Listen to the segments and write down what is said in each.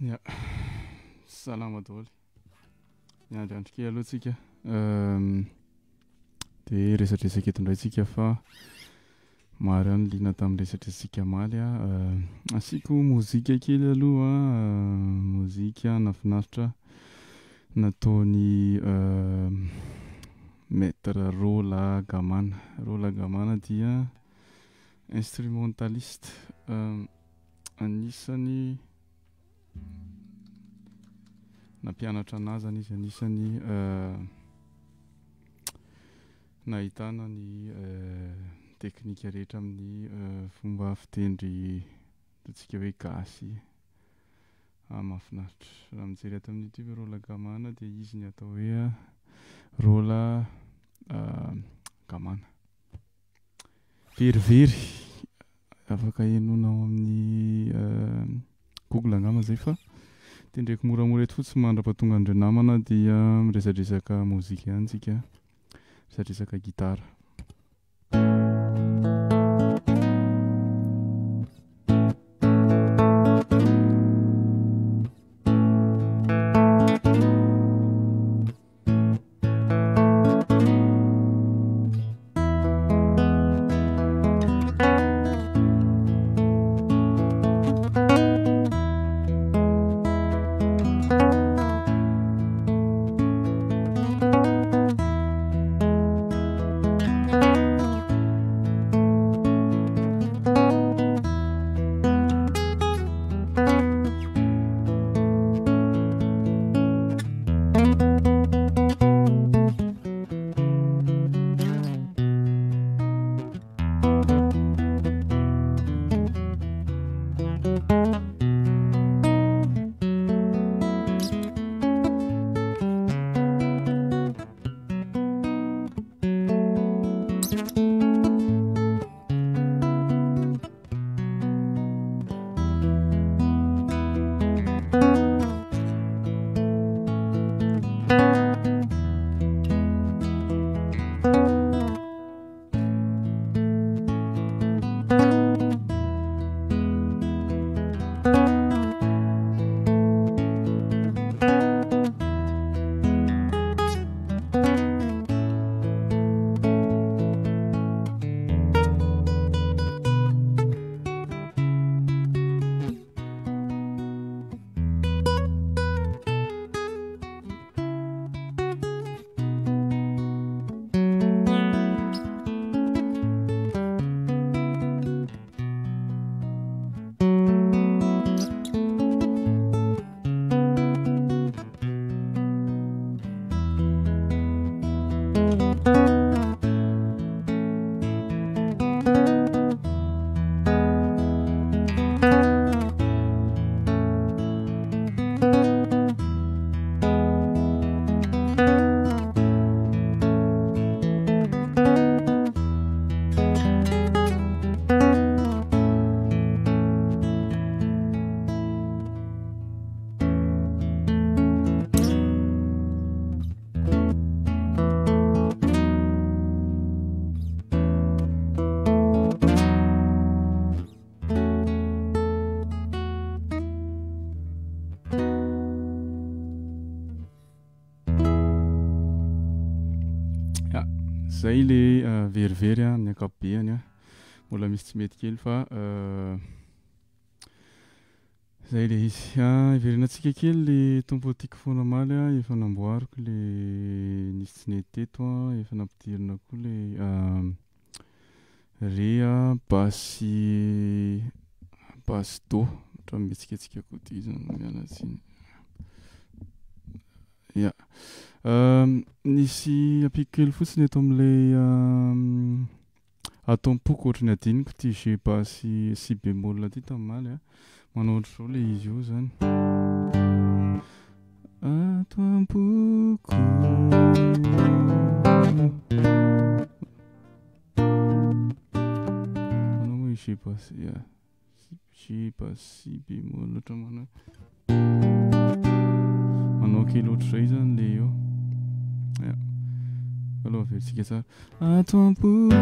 Ya. Salama daholo. Miandry andro kely aloha tsika. Dia resadresaka eto indray tsika fa maro ihany liana tamin'ny resadresatsika omaly a. Asiako mozika kely aloha, mozika nahafinaritra nataon'i Maître Rola Gamana. Rola Gamana dia instrumentaliste anisan'ny nampianatra anah zany izy, anisan'ny nahitana ny teknika rehetra amin'ny fomba fitendry ataontsika hoe gasy. Ah mahafinaritra. Raha mijery ato amin'ny youtube Rola Gamana dia izy ny atao hoe Rola Gamana. Verivery, afaka henoina ao amin'ny Google angamba izay fa tendreko moramora eto fotsiny mandra-pahatonga an'ireo namana dia miresadresaka mozika ihany tsika, miresadresaka gitara. Zay le verivery amin'ny ankapobeany a. Mbola misy tsy mety kely fa zay le izy. Hiverenantsika kely le Tompo tiako foana omaly a, efa namboariko le nisy tsy nety teto a, efa nampidirina koa le re a basse basse do, ohatran'ny mihetsiketsika koa ty zany miala tsiny. Ya. Nisy ampiako kely fotsiny eto amin'ilay ato am-poko ohatry ny adinoko ity G basse si bémol ity tamin'ny omaly a. Manao ohatr'izao ilay izy io zany. Ato am-poko. Manao moa i G basse, ya. G basse si bémol ohatra manao manao kely ohatr'izay zany le eo. Ya. Aloha averintsika tsara. Ato am-poko.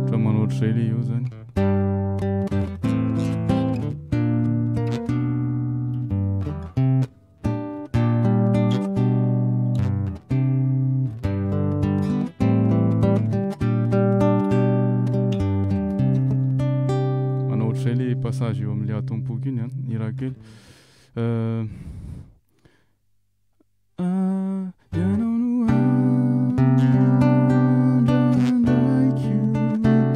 Ohatra manao. ohatr'izay le eo zany. Manao ohatr'izay le passage eo amin'le ato am-poko iny an, ny raha kely. Ah, ianao no andrandraiko,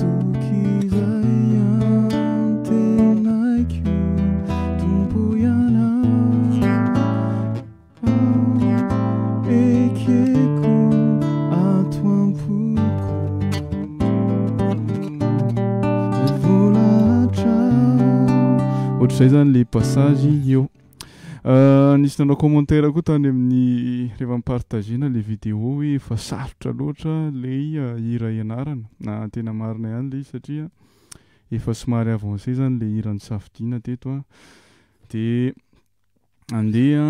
toky izay antenaiko, Tompo ianao, ekeko ato am-poko, vola hatrao. Ohatr'izay zany le passage eo. Nisy nanao commentaire koa tany amin'ny rehefa ni-partager-na le vidéo hoe efa sarotra loatra le hira ianarana. Na tena marina ihany le izy satria efa somary avancé zany le hira nosafidiana teto an. De andeha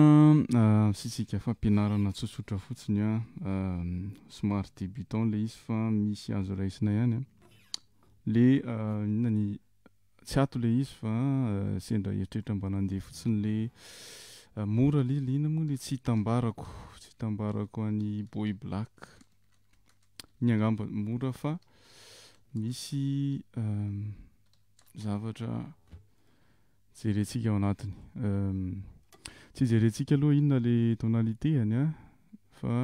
asiantsika fampianarana tsotsotra fotsiny an, somary débutant le izy fa misy azo raisina ihany an. Le inona ny Tsy ato le izy fa sendra eritreritra mba nandeha fotsiny le mora le le inona moa le tsy hitambarako tsy hitambarako an'i Boy Black iny angamba mora fa misy zavatra jerentsika ao anatiny tsy jerentsika aloha inona le tonalité-ny a fa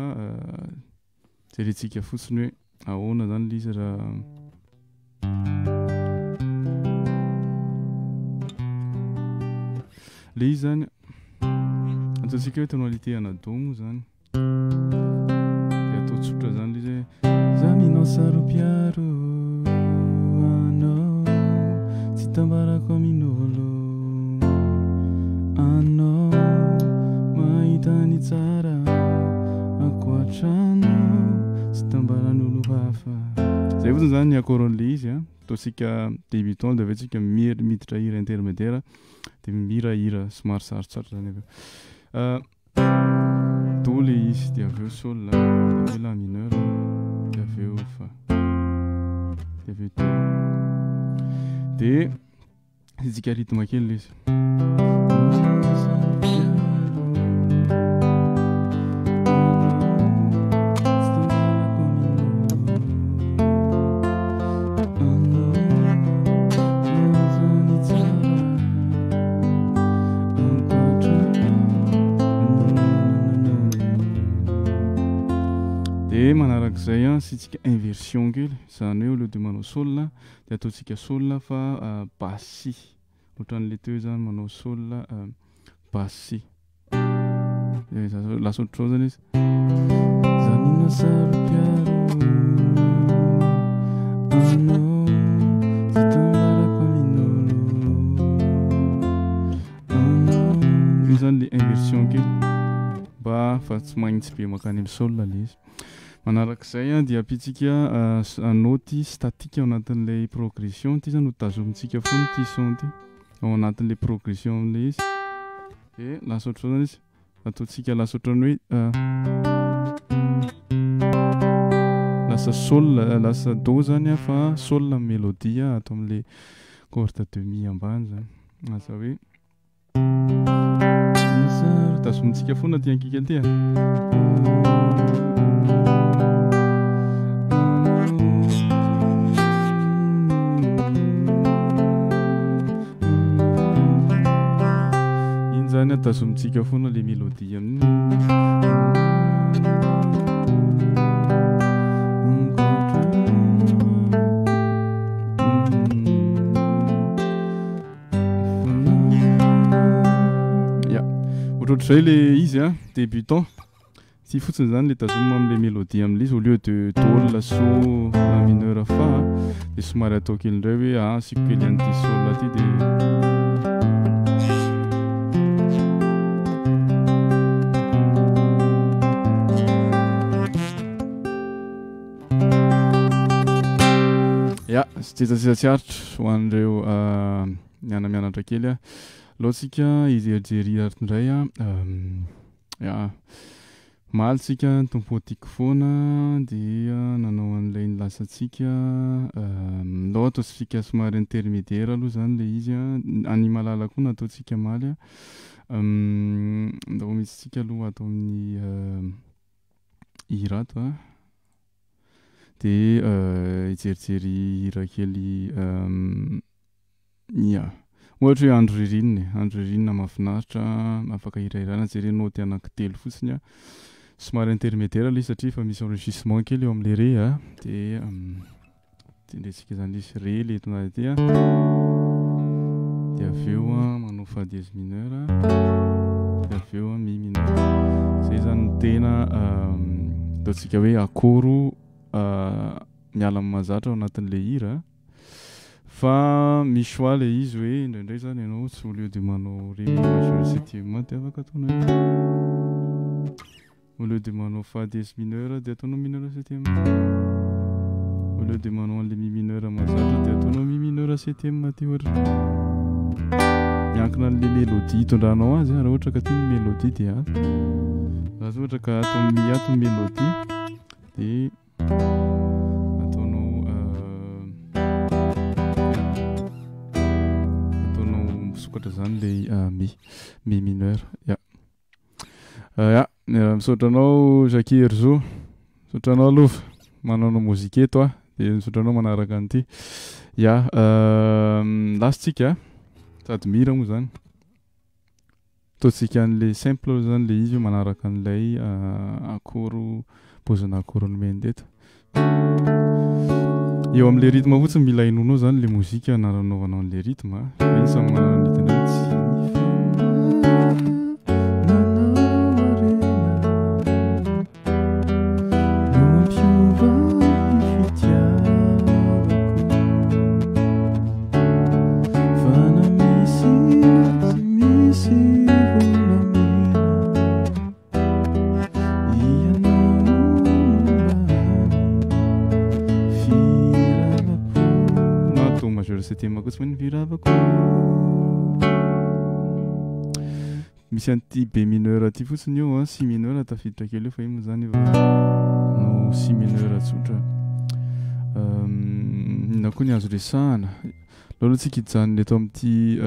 Jerentsika fotsiny hoe ahoana zany le izy raha le izy zany ataontsika hoe tonalité ana do moa zany de atao tsotra zany le izy hoe za minao saro-piaro anao tsy tambarako amin'olo anao mahita ny tsara Ankoatranao tsy tambaran'olo hafa. Zay fotsiny zany ny accord an'le izy a, ataontsika débutant de avy eo tsika mir- miditra hira intermédiaire de mihira hira somary sarotsarotra zany avy eo. Do le izy de avy eo sol de avy eo la mineur de avy eo fa de avy eo do. De Asiantsika rythme kely ilay izy. Dia manarak'izay asiantsika inversion kely, izany hoe au lieu de manao sol Dia ataontsika sol fa basse si. Ohatran'ilay teo izany manao sol basse si. Dia lasa ohatr'izao izany izy. Zanina saro-piaro anao tsy tambarako amin'olo anao. Io izany ilay inversion kely mba fa tsy magnitsy be mankany amin'ny sol ilay izy. Manarak'izay dia ampiantsika naoty statique ao anatin'ilay progression, ity zany ho tazomintsika foana ity son ity ao anatin'ilay progression amin'ilay izy, dia lasa ohatr'izao zany izy, ataontsika lasa ohatran'ny hoe lasa sol, lasa do zany fa sol ny mélodie ato amin'ilay corde de mi ambany zany, lasa hoe. Tazomintsika foana ty ankika ty a. Iny zany a tazomintsika foana le mélodie amin'iny. Ya, ohatrohatr'izay le izy a, débutant. Ty fotsiny zany le tazomina am'le mélodie am'le izy au lieu de do, la, so, la mineur, fa de somary atao kely indray hoe ah asiako kely an'ity sol ty de Ya, seza tsy aritra ho an'ireo miana-mianatra kely a. Alao tsika hijerijery art indray a. Ya. Omaly tsika Tompo tiako foana dia nanao an'ilay nilasantsika ndao ataontsika somary intermédiaire aloha zany ilay izy an, an'i Malala koa nataontsika omaly an, ndao mihitsy tsika aloha ato amin'ny hira ato an, dia hijerijery hira kely Ya. Ohatra hoe andro ririnina e, andro ririnina mahafinaritra, afaka hirahirana, jereo naoty anankitelo fotsiny an, somary intermédiaire ilay izy satria efa misy enrichissement kely eo amin'ilay re a, dia tendrentsika izany ilay izy, re ilay tonalité an, dia avy eo an manao fa dièse mineur, dia avy eo an mi mineur, izay izany no tena ataontsika hoe accord miala amin'ny mahazatra ao anatin'ilay hira. Fa misy choix le izy hoe indraindray zany ianao tsy au lieu de manao ré majeur septième de afaka ataonao ity. Au lieu de manao fa dièse mineur de ataonao mineur septième. Au lieu de manao an'le mi mineur mahazatra de ataonao mi mineur septième aty ohatra. Miankina an'le mélodie itondranao azy raha ohatra ka ty ny mélodie de ato. Raha ohatra ka ato mi ato ny mélodie de Ataonao ataonao misokatra zany le mi mi mineur ya ya misaotra anao Jackie Herzo misaotra anao Lova manao mozika eto ah de misaotra anao manaraka an'ity ya lasa tsika sady mihira moa zany. Ataontsika an'ilay simple aloha zany ilay izy manaraka an'ilay accord paozina accord nomeny teto. Eo amin'ilay rythme fotsiny mila henoinao zany ilay mozika nanaovanao an'ilay rythme a. Fa iny samy manana ny rythme ny tsy Misy an'ity B mineur ity fotsiny eo an, si mineur tafiditra kely eo fa iny moa zany efa no si mineur tsotra. Inona koa ny azo resahana? Aleo aloha tsika hijanona eto amin'ity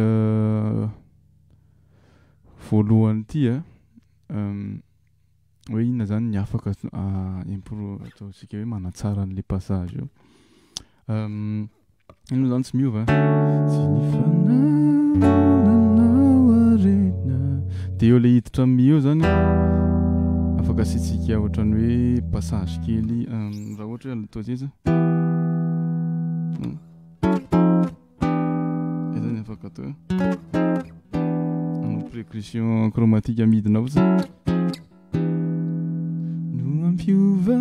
voalohany ity a. Hoe inona zany ny afaka impro- ataontsika hoe manatsara an'le passage io. Iny moa zany tsy miova. Tsy ny fanananao harena. De eo le hiditra amin'ny mi eo zany afaka asiantsika ohatran'ny hoe passage kely raha ohatra hoe atao zay zany. Zay zany afaka atao eo. Manao progression chromatique midina fotsiny. No mampiova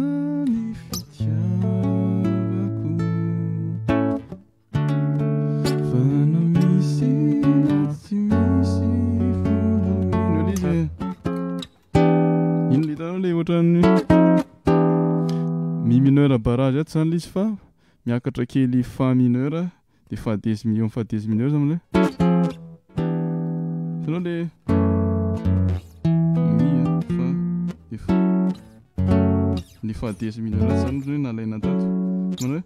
ny fitiavako. Fa na misy na tsy misy volamena. Ino le izy e? Ino le hitanao le ohatran'ny mi mineur barrage ato zany le izy fa miakatra kely fa mineur de fa dièse mi eo amin'ny fa dièse mineur zany le hitanao le mi a fa de fa ny fa dièse mineur zany hoe nalaina tato manao hoe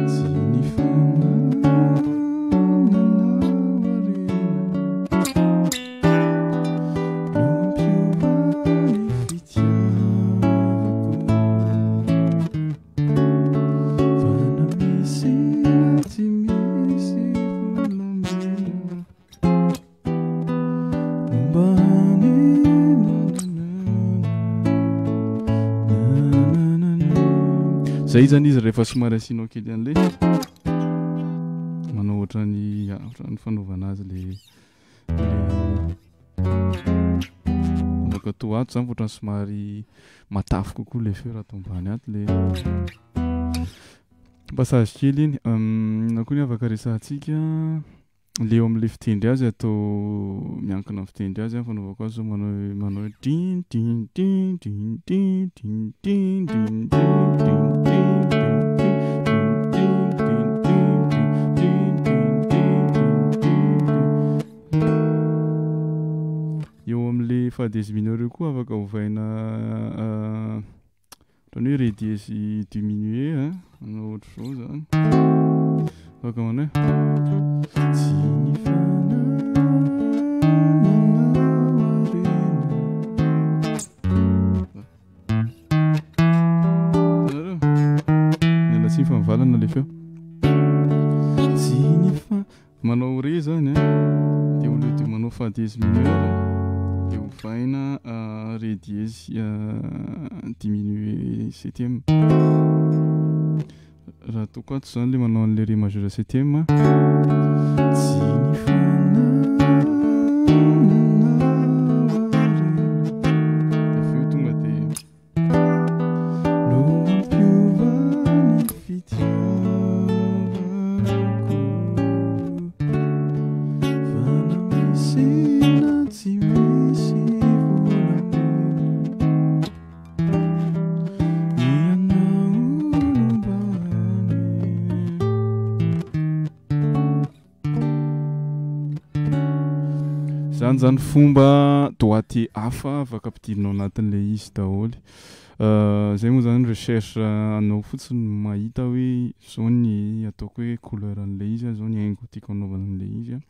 tsy ny fanananao harena no mampiova ny fitiavako. Fa na misy na tsy misy volamena no mba Zay zany izy rehefa somary asianao kely an'le manao ohatran'ny ohatran'ny fanaovana azy le Afaka atao ato zany fa ohatran'ny somary matavy kokoa le feo raha atao ambany ato le passage kely iny. Inona koa ny afaka resahantsika? Le eo amin'le fitendry azy atao miankina amin'ny fitendry azy fanaovako azy zao manao hoe manao hoe din din din din din din din din din din din din din din din din din din. Eo amin'le le fa dièse mineur io koa afaka ovaina ohatran'ny hoe ré dièse diminué a, manao ohatr'izao zany. Afaka manao hoe tsy ny fananana harena. Hitanareo? Miala tsiny fa mivalana le feo. Tsy ny fa Manao ré zany an, dia au lieu de manao fa dièse mineur dia ovaina ré dièse diminué septième. Raha ataoko ato zany le manao an'le ré majeur septième. Tsy ny fananana harena. Dia avy eo tonga dia. No mampiova ny fitiavako. Fa na misy na tsy misy volamena, ianao no mba any. Zany zany fomba doigté hafa afaka ampidirina ao anatin'ilay izy daholo. Zay moa zany recherche anao fotsiny no mahita hoe zao ny ataoko hoe couleur an'ilay izy, zao ny haingo tiako anaovana an'ilay izy an.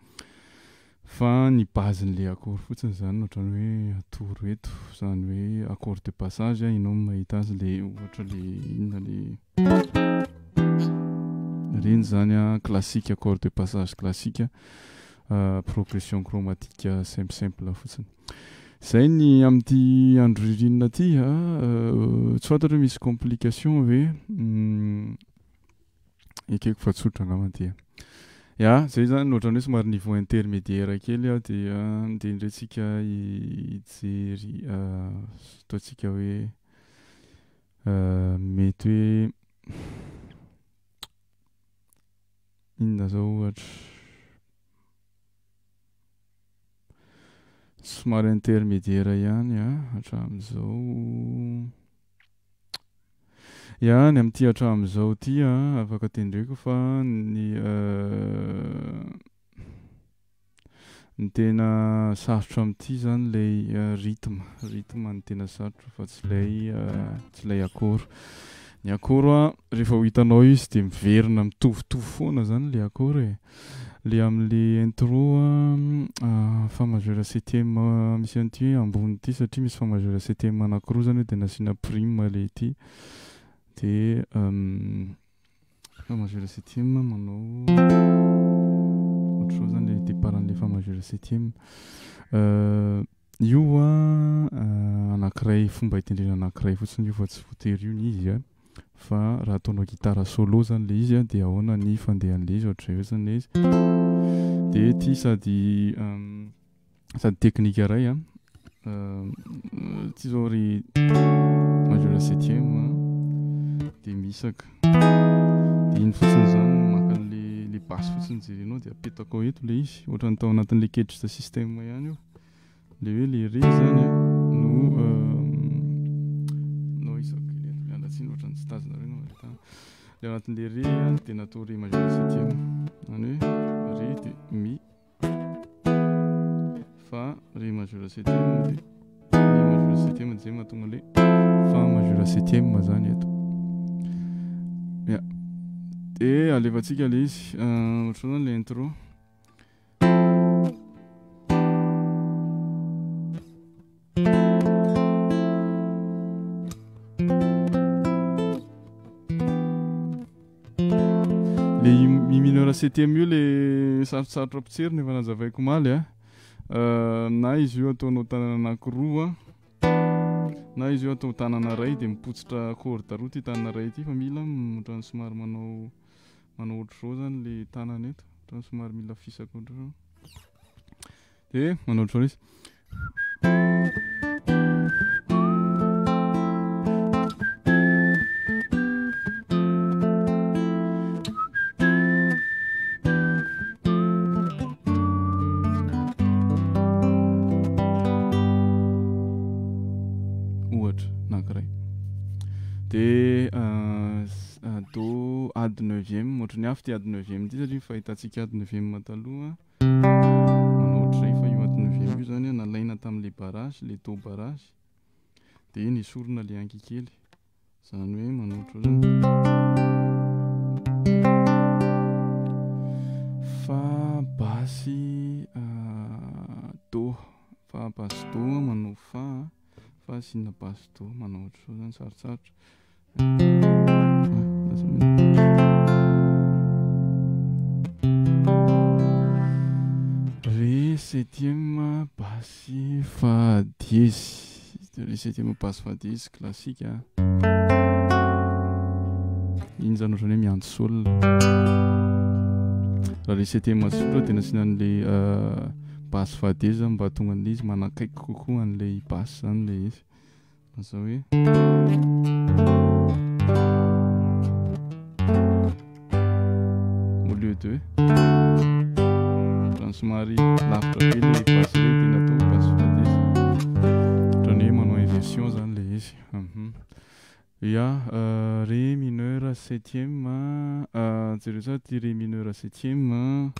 Fa ny base-n'ilay accord fotsiny zany no ohatran'ny hoe atoro eto, zany hoe accord de passage ianao no mahita azy le ohatra le inona le. Ireny zany an classique accord de passage classique progression chromatique simple simple fotsiny. Zay ny amin'ity andro ririnina ity a, tsy fantatro hoe misy complication ve, ekeko fa tsotra angamba ity e. Ya, zay zany ohatran'ny hoe somary niveau intermédiaire kely aho dia dia indray tsika hijery ataontsika hoe Mety hoe inona zao ohatra? Somary intermédiaire ihany an, hatramin'izao. Ya, ny amin'ity hatramin'izao ity an, afaka tendreko fa ny Ny tena sarotra amin'ity zany ilay rythme, rythme no tena sarotra fa tsy ilay tsy ilay accord. Ny accord an, rehefa ho hitanao izy dia miverina mitovitovy foana zany ilay accord e. Le amin'le intro an, fa majeur septième misy an'ity ambony ity satria misy fa majeur septième anankiroa zany eo dia nasiana prime ilay ity dia Fa majeur septième manao ohatr'izao zany le départ an'le fa majeur septième. Io an anankiray fomba itendrena anankiray fotsiny io fa tsy voatery io ny izy an, fa raha ataonao gitara solo zany le izy an de ahoana ny fandehan'le izy ohatr'izay fotsiny le izy. De ity sady Sady teknika iray an. Ity zao ry majeur septième an, dia misaka. Dia iny fotsiny izany no maka an'le le basse fotsiny jerenao dia apetaka ao eto ilay izy. Ohatran'ny tao anatin'le Kedge system ihany io. Le hoe le ré izany an no no isako kely eto. Miala tsiny ohatran'ny tsy tazonareo ny mahita. Le ao anatin'le ré an dia natao ré majeur septième. Izany hoe ré dia mi. Fa ré majeur septième dia mi majeur septième dia zay mahatonga le fa majeur septième zany eto. Ya. Dia alefantsika le izy. Ohatr'izao zany le intro. Le mi mineur septième io le sarotsarotra potserina efa nazavaiko omaly a. Na izy io ataonao tanana anakiroa na izy io atao tanana iray dia mipotsitra corde roa ity tanana iray ity fa mila ohatran'ny somary manao manao ohatr'izao zany le tanana eto, ohatran'ny somary mila fisaka ohatr'izao. Dia manao ohatr'izao izy. Ohatra anankiray. Dia do ad neuvième, ohatran'ny hafa ity ad neuvième ity satria ny fahitantsika ad neuvième taloha. Manao ohatr'izay fa io ad neuvième io zany nalaina tamin'ilay bara. barrage, le do barrage, dia nesorina le ankikely. Izany hoe manao ohatr'izao zany. Fa basy do, fa basy do manao fa, fa asiana basy do manao ohatr'izao zany sarotsarotra. Ré septième basse fa dièse, ré septième basse fa dièse classique a. Iny zany ohatran'ny hoe miantso sol. Raha ré septième tsotra dia nasiana an'ilay basse fa dièse mba hahatonga an'ilay izy manakaiky kokoa an'ilay basse zany ilay izy. Lasa hoe. Au lieu de. Ohatran'ny somary lavitra be ilay basse ré dia natao basse fa dièse. Ohatran'ny hoe manao inversion zany ilay izy. Ya, ré mineur septième, jereo tsara ity ré mineur septième,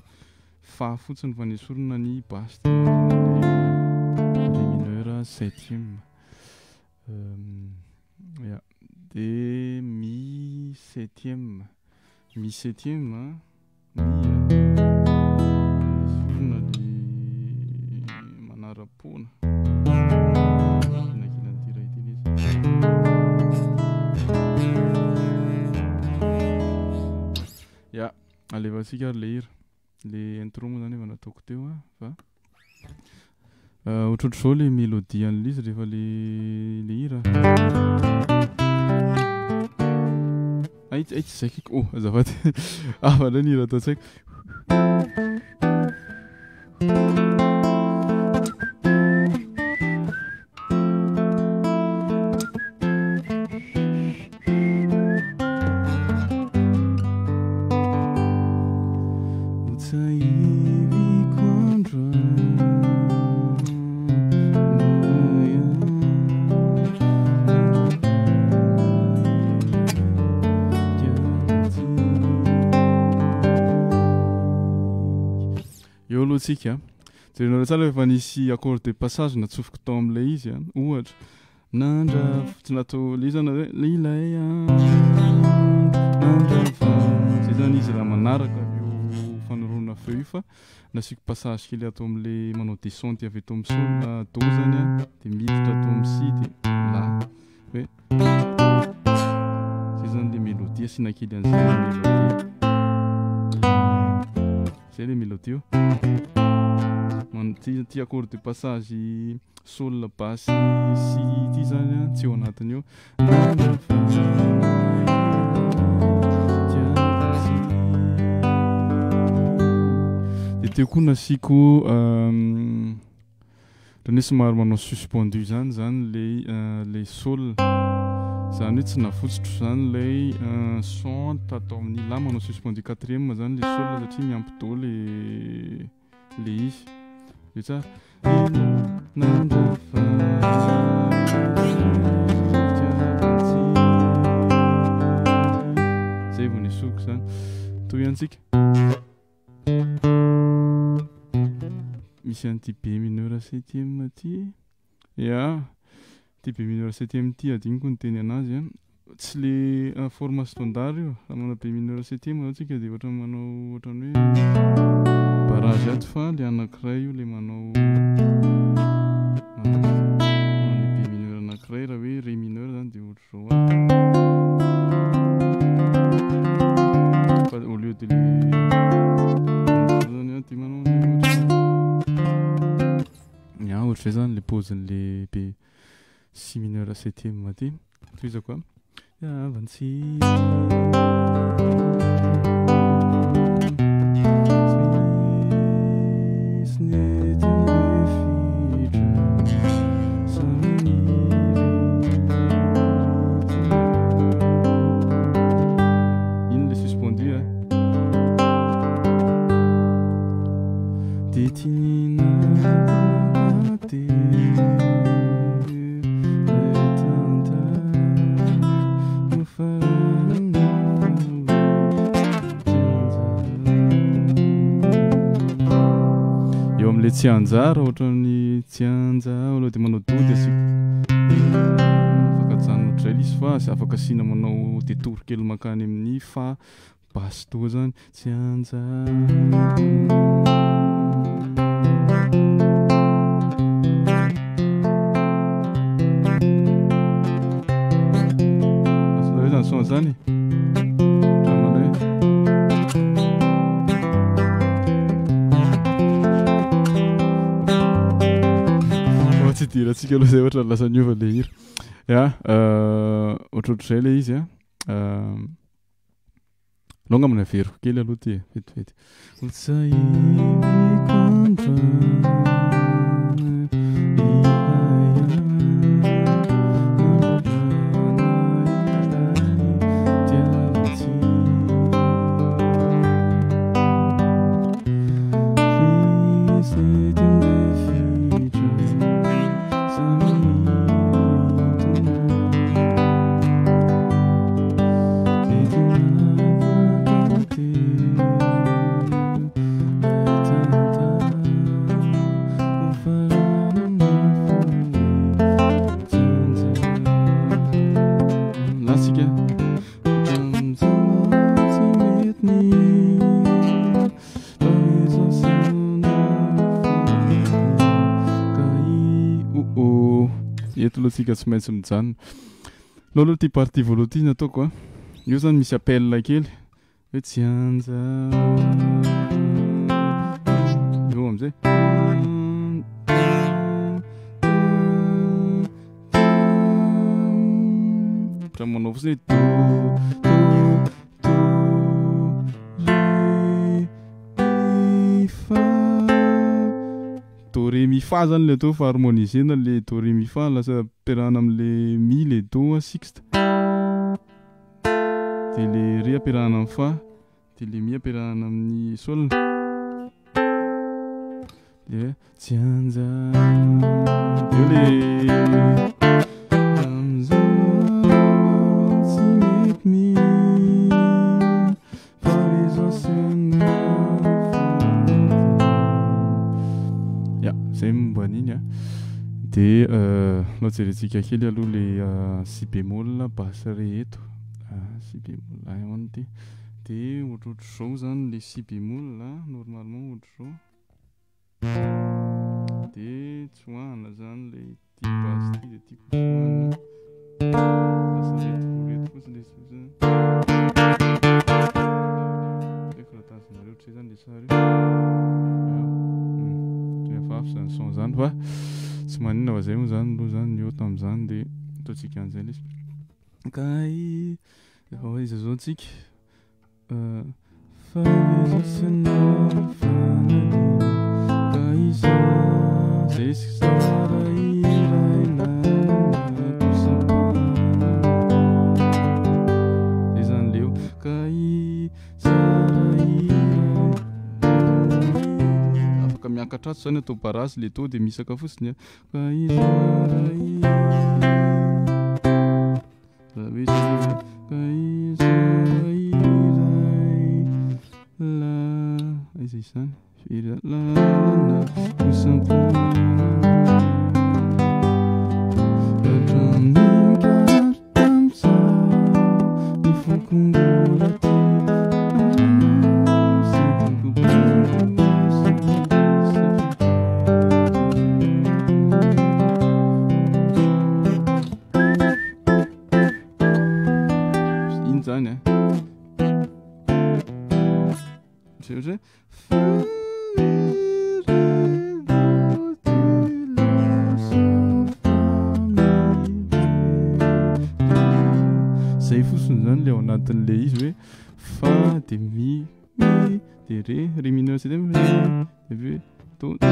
fa fotsiny fa nesorina ny basse dia mahazo an'ilay ré mineur septième. Ya, dia mi septième, mi septième, mi a, nesorina le manara-poana, asiana kely an'ity iray ity ilay izy. Ya, alefantsika ary ilay hira. Le intro moa zany efa nataoko teo a fa ohatrohatr'izao le mélodie an'ilay izy rehefa le le hira. Ay ay tsy zay kaiky, oh azafady hafa indray ny hira ato an-tsaiko. Hotsahiviko androany. Eo aloha tsika. Jerenareo tsara fa efa nisy accord de passage natsofoko tao amin'ilay izy a. Ohatra, nandrav, tsy natao ilay izy zany hoe ilay andro nandrava. Zay zany izy raha manaraka io fanorona feo io fa nasiako passage kely ato amin'ilay manao descente avy eto amin'ny sol do zany a, dia miditra ato amin'ny si dia la. Hoe zay zany ilay mélodie, asiana kely an'izay ilay mélodie. Zay ilay mélodie io. Man-, ty accord de passage sol basse si ity zany a, tsy ao anatiny io. Dia teo koa nasiako ohatran'ny hoe somary manao suspendu zany zany lay lay sol. Zany hoe tsy navotsotro zany lay son tatao amin'ny la, manao suspendu quatrième zany lay sol satria miampy do le le izy. Dia tsara. Zay vao nesoriko zany. Tohiantsika. Misy an'ity B mineur septième ity. Ya, ity B mineur septième ity adinoko ny teny anazy a. Tsy le forme standard io. Raha manao B mineur septième zao tsika dia ohatran'ny manao ohatran'ny hoe barrage ato fa le anankiray io le manao manao le B mineur anankiray raha hoe ré mineur zany dia ohatr'izao ato. Fa au lieu de le zany a dia manao an'io ohatr'izao. Ya, ohatr'izay zany le paozin'le B si mineur septième aty. Tohizako a. Avantsy. Tsisy nety nilefitra, samy niriritry. Iny le suspendu a. Dia tianina tantara nofaranana fa hoe. Tsy anjara ohatran'ny tsy anjara aloha dia manao do dia asiako afaka ajanona ohatr'izay ilay izy fa afaka asiana manao détour kely mankany amin'ny fa basse do zany. Tsy anjara. Azonareo zany son zany? Ohatran'ny manao hoe. Fa tsy idirantsika aloha zay ohatran'ny lasa niova le hira. Ya, ohatrohatr'izay le izy an. Aleo angamba ny averiko kely aloha ty e, vetivety. Ho tsahiviko androany ilay andro ilay tiavantsika. Eto aloha tsika tsy maintsy mijanona. Aleo aloha ity partie voalohany ity no ataoko a. Io zany misy appel kely hoe tsy anjara. Eo amizay. Ohatran'ny manao fotsiny hoe do do do ré mi fa. Do ré mi fa zany le atao fa harmonisena le do ré mi fa lasa ampiarahana am'le mi le do sixte. De le ré ampiarahana amin'ny fa, de le mi ampiarahana amin'ny sol. De tsy anjara. Eo le am'zao tsy mety mi fa izao sy Ya, zay momba an'iny a. De alao jerentsika kely aloha le si bémol basse ré eto. Si bémol ahoana ity? De ohatrohatr'izao zany le si bémol a, normalement ohatr'izao. De tsoahana zany le ity basse ity de tiako tsoahana. Lasa reto roa reto fotsiny le izy fotsiny. Tsy haiko raha tazonareo ohatr'izay zany le sary io. Ya. Ohatran'ny hafahafa zany son zany fa tsy maninona fa zay moa zany aloha zany ny eo tamin'izany de ataontsika an'izay le izy. Kay aiza zao tsika? Fa izaho ka izaho zay zara iray lalana zay zany leo ka zara iray afaka miakatra ato zany atao barazy le do de misaka fotsiny a ka zara Aiza izany? Firy lalana Ny foko mbola tia anao sy Iny zany a. Zay ohatra hoe fa mi ré do ti la sol fa mi ré do. Zay fotsiny zany le ao anatin'le izy hoe fa de mi mi de ré, ré mineur septième ré de avy eo do do ti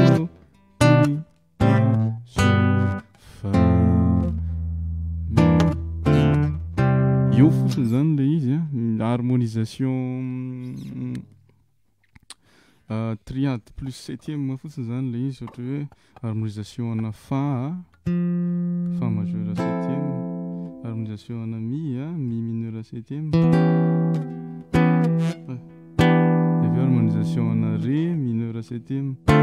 Eo fotsiny zany le izy a, harmonisation triade plus septième fotsiny zany le izy ohatra hoe harmonisation ana fa a, fa majeur septième, harmonisation ana mi a, mi mineur septième, de avy eo harmonisation ana ré mineur. mineur septième, dia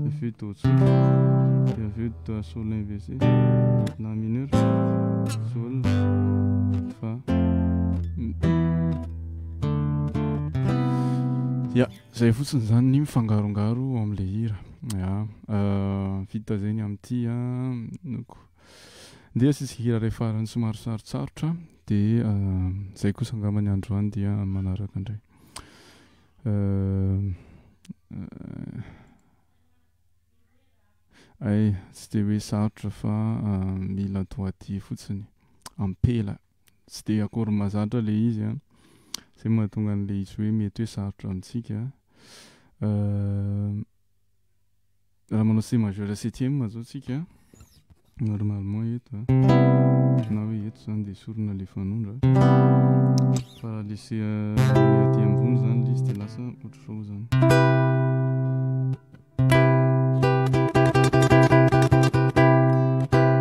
avy eo do tsotra, dia avy eo do sol inversé, la mineur, sol, fa. Ya, zay fotsiny zany ny mifangarongaro ao amin'ilay hira. Ya, vita zay ny amin'ity an, noko. Ndeha asisika hira iray farany somary sarotsarotra dia zay kosa angamba ny androany dia manaraka indray. Hay, tsy dia hoe sarotra fa mila doigté fotsiny. Ampela. Tsy dia akory mahazatra ilay izy an. Izay no mahatonga an'ilay izy hoe mety hoe sarotra amintsika. Raha manao C majeur septième zao tsika normalement eto a, na hoe eto zany dia esorina le fanondro a, fa raha le C aty ambony zany le izy dia lasa ohatr'izao zany.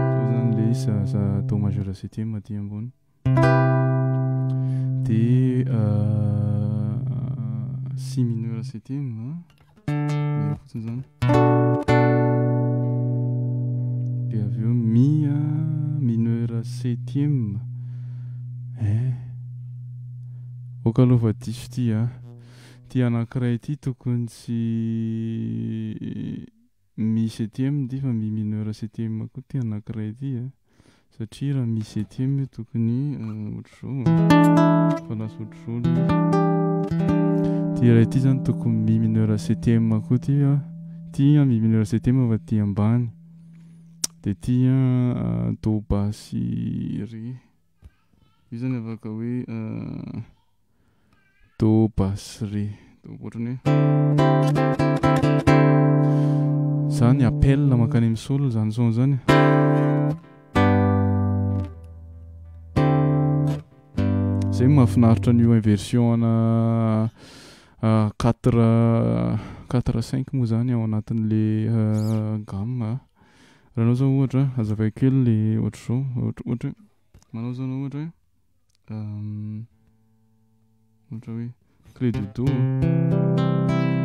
Zao zany le izy do majeur septième aty ambony. Dia si mineur septième eo fotsiny zany. Dia avy eo mi mineur septième. Eh. Aoka aloha fa diso ity a. Ity anankiray ity tokony tsy Mi septième ity fa mi mineur septième koa ity anankiray ity a. Satria raha mi septième io tokony ohatr'izao fa lasa ohatr'izao ilay izy. Ity iray ity zany tokony mi mineur septième koa ity a. Ity mi mineur septième fa aty ambany. Dia ity a do basse ré. Io zany afaka hoe do basse ré. Do ohatran'ny hoe zany appel mankany amin'ny sol zany son zany. Zay no mahafinaritra an'io inversion ana quatre quatre cinq moa zany ao anatin'le gamme. Raha anao zao ohatra, hazavaiko kely le ohatr'izao, ohatra ohatra hoe manao zao anao ohatra hoe ohatra hoe clé de do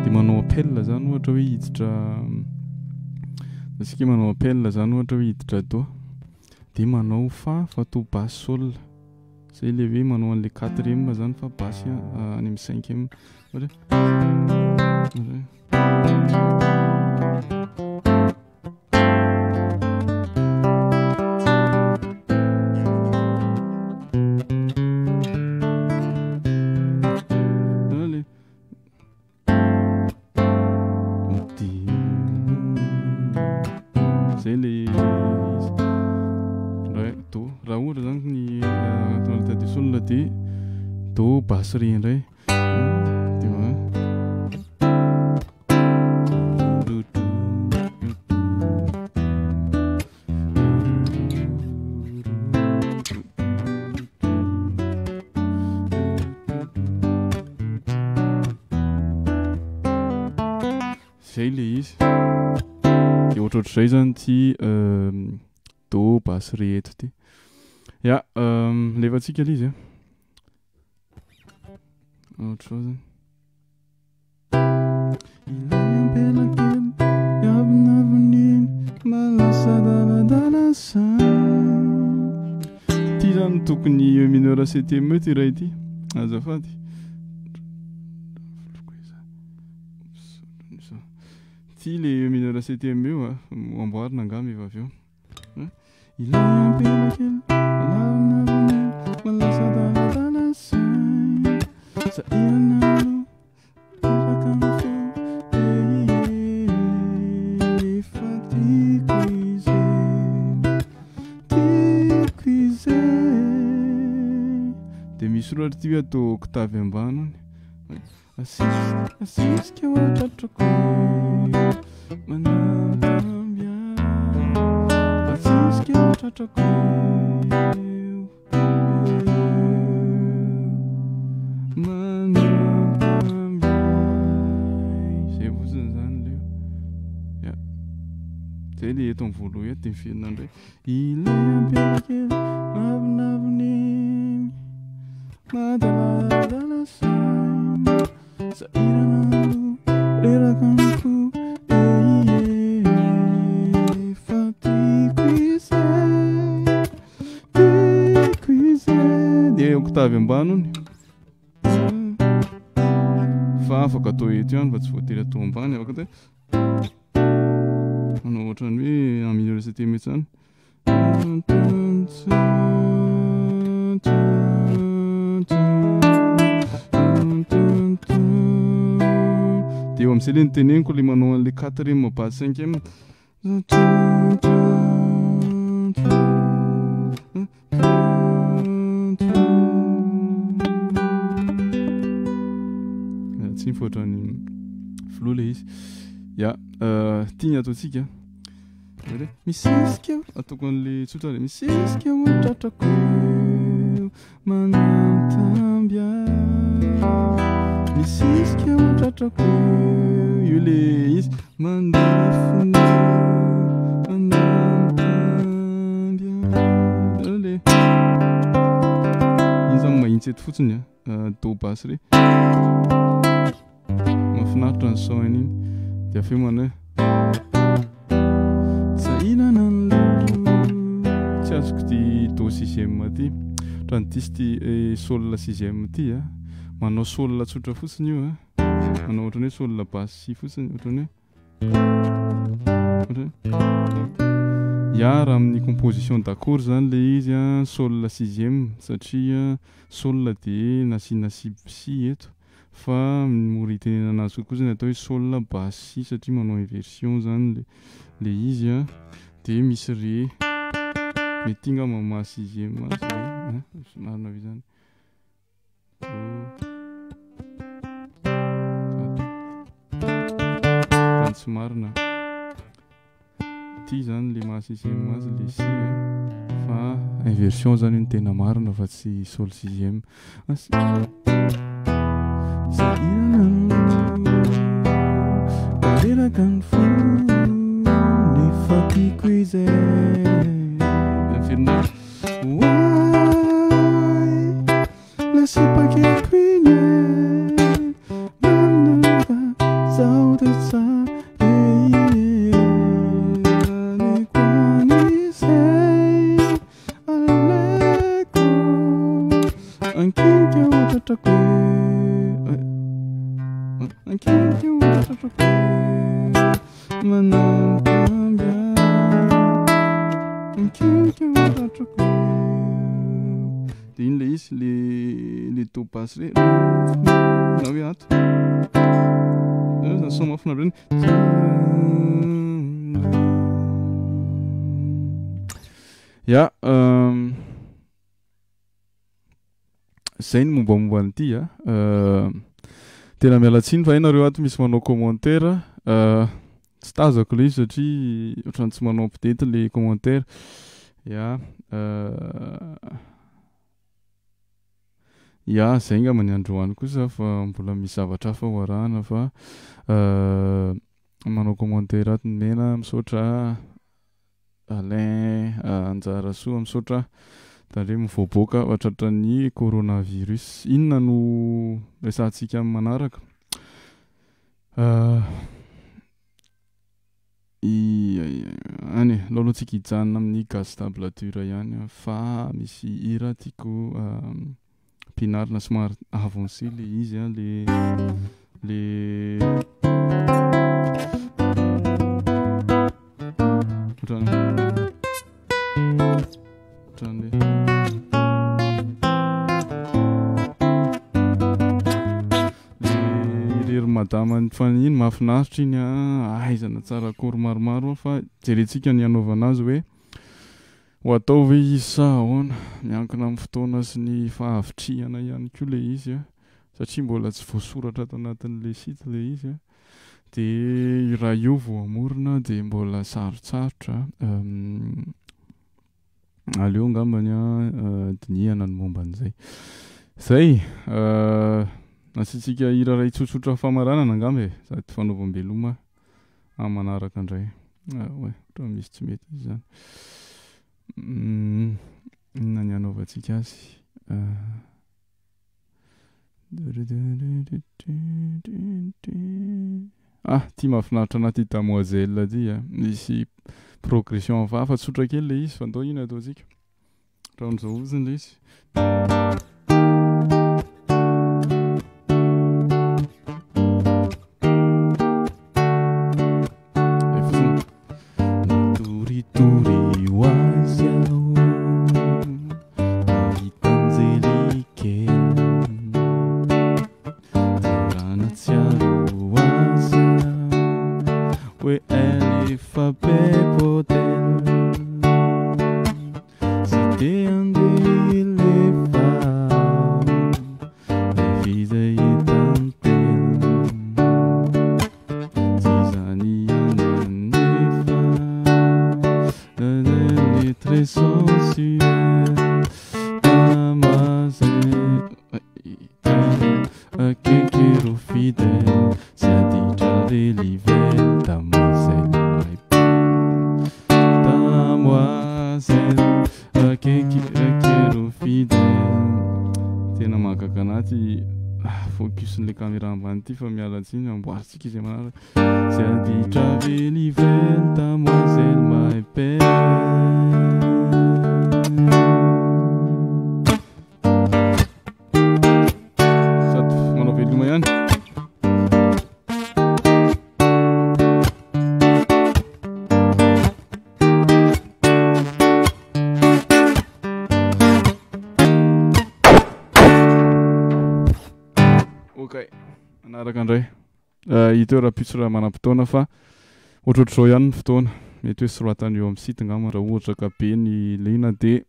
de manao appel zany ohatra hoe hiditra asika manao appel zany ohatra hoe hiditra do de manao fa fa to basse sol zay le hoe manao an'le quatrième zany fa basse any amin'ny cinquième ohatra hoe Zay le izy. Raha do, raha ohatra zany ny tonalité du sol dia do basse ré indray. Zay le izy. De ohatrohatr'izay zany ty do basse ré eto ty. Ya, alefantsika le izy a. Ohatr'izao zany. Ilay ampela kely miavonavon'iny malasa adaladala saina. Ty zany tokony E mineur septième eo ty iray ity. Azafady. Ty le E mineur septième eo a, amboarina angamba efa avy eo. Ilay ampela kely miavonavon'iny malasa adaladala saina. Sahirana aloha. Reraka ny fo eh, efa tiako izy eh, tiako izy eh. Dia misy soratra ity hoe atao octave ambany hono. Asisika, asisika ho tratrako eh, manambitamby ahy. Asisika ho tratrako eh. Zay fotsiny zany leo. Ya. Zay le eto amin'ny voalohany eto dia miverina indray. Ilay ampela kely navinavon'iny madaladala saina sahirana. Reraka ny fo eh eh fa tiako izay tiako izay. Dia octave ambany hono. Fa afaka atao eto ihany fa tsy voatery atao ambany, afaka atao manao ohatran'ny hoe en mineur septième mihitsy zany. Dia eo amin'izay ilay noteneniko ilay manao an'ilay quatrième basse cinquième. Tsy fa ohatran'ny flou ilay izy. Ya, ity ny ataontsika. Misisika ataoko an'le tsotra le misisika eo an-tratrako eo manantamby ahy. Misisika eo an-tratrako eo io le izy mandifona manantamby ahy. Zany le iny zany mahitsy eto fotsiny a, do basse re. Mahafinaritra ny son iny. Dia avy eo manao hoe Sahirana ny loha. Tsy azoko ity do sixième ity. Ohatran'ny diso ity eh, sol sixième ity a. Manao sol tsotra fotsiny io a. Manao ohatran'ny hoe sol basse si fotsiny, ohatran'ny hoe ohatran'ny hoe Ya, raha amin'ny composition d'accord zany le izy a, sol sixième satria sol dia nasiana si si eto. Fa ny mora itenenana azy kokoa zany atao hoe sol basse si satria manao inversion zany le le izy a, de misy ré, mety ity angamba maha sixième azy ré a, marina ve zany? Do, quatre, raha ny tsy marina. Ity zany le maha sixième azy le si a, fa inversion zany io no tena marina fa tsy sol sixième. Reraka ny fo nefa tiako izay. Miverina Oay le sipa keliko iny e Manana zaho de tsara e Aleko any izay Aleko Ankinika ho tratrako e Ankinika ho tratrako e Manambitamby ahy Ankinika ho tratrako e Dia iny ilay izy, le le do basse re na hoe ato. Zany son mahafinaritra iny. Ya, zay ny mombamomba an'ity a. Tena miala tsiny fa hainareo ato misy manao commentaire, tsy tazako ilay izy satria ohatran'ny tsy manao update le commentaire. Ya, ya zay angamba ny androany kosa fa mbola misy zavatra hafa ho arahana fa manao commentaire ato ny Mena, misaotra. Alain Anjarasoa misaotra tandremo mivoaboaka fa tratran'ny coronavirus. Inona no resahantsika amin'ny manaraka? Any e, aleo aloha tsika hijanona amin'ny gasy tablature ihany fa misy hira tiako ampianarina somary avancé le izy an, le le ohatran'ny ohatran'ny le irery madama faniny mahafinaritra iny an, ahaizana tsara akory maromaro fa jerentsika ny hanaovana azy hoe Ho atao ve izy sa ahoana? Miankina amin'ny fotoana sy ny fahavitrihana ihany koa ilay izy an, satria mbola tsy voasoratra ato anatin'ilay site ilay izy an, dia raha io vao hamorona dia mbola sarotsarotra, aleo angambany an dinihana ny momba an'izay. Izay, asiantsika hira iray tsotsotra famaranana angamba e, sady fanaovam-beloma. Amin'ny manaraka indray. Ah ouais, ohatran'ny misy tsy mety izy izany. Inona ny hanaovantsika azy? Ah, ty mahafinaritra anah ty damoiselle ty a. Misy progression hafahafa tsotra kely le izy fa ndao iny ataontsika. Ohatran'izao fotsiny le izy. Zay fotsiny. Nitoritory ho azy aho nahita anjely kely. Raha nahatsiaro azy aho hoe elle efa be potel. Tsy te handeha hilefa aho rehefa izay hitantely. Tsy izany ihany anefa, elle est très sensuelle, damoiselle. Akekero fidèle, tsy aditra velively, damoiselle my belle. Damoiselle, akekero fidèle. Tena mahagaga anah ty focus-n'le caméra ambany ty fa miala tsiny amboarintsika izy manaraka. Tsy aditra velively, damoiselle my belle. Sady manao veloma ihany. Ok, manaraka indray. Hita eo rahampitso raha manam-potoana fa ohatrohatr'izao ihany ny fotoana. Mety hoe soratana eo amin'ny site angamba raha ohatra ka be ny liana dia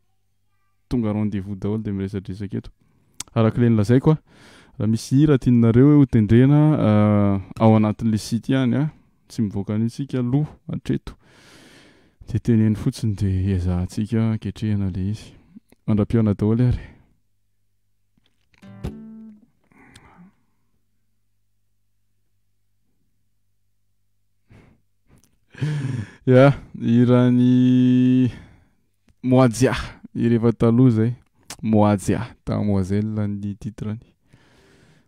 Tonga rendez-vous daholo dia miresadresaka eto. Araka ilay nolazaiko a, raha misy hira tianareo hoe hotendrena ao anatin'ilay site ihany a, tsy mivoaka an'io tsika aloha hatreto, dia teneno fotsiny dia ezahantsika ketrehina ilay izy. Mandra-pihaona daholo ary. Ya, hiran'i Moajia, hira efa taloha zay. Moajia, Damoiselle ny titre-ny.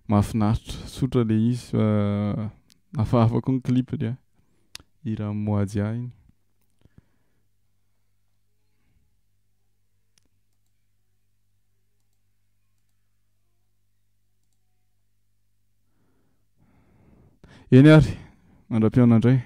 Mahafinaritra, tsotra le izy fa hafahafa koa ny clip-ny a. Hiran'i Moajia iny. Eny ary, mandra-pihaona indray.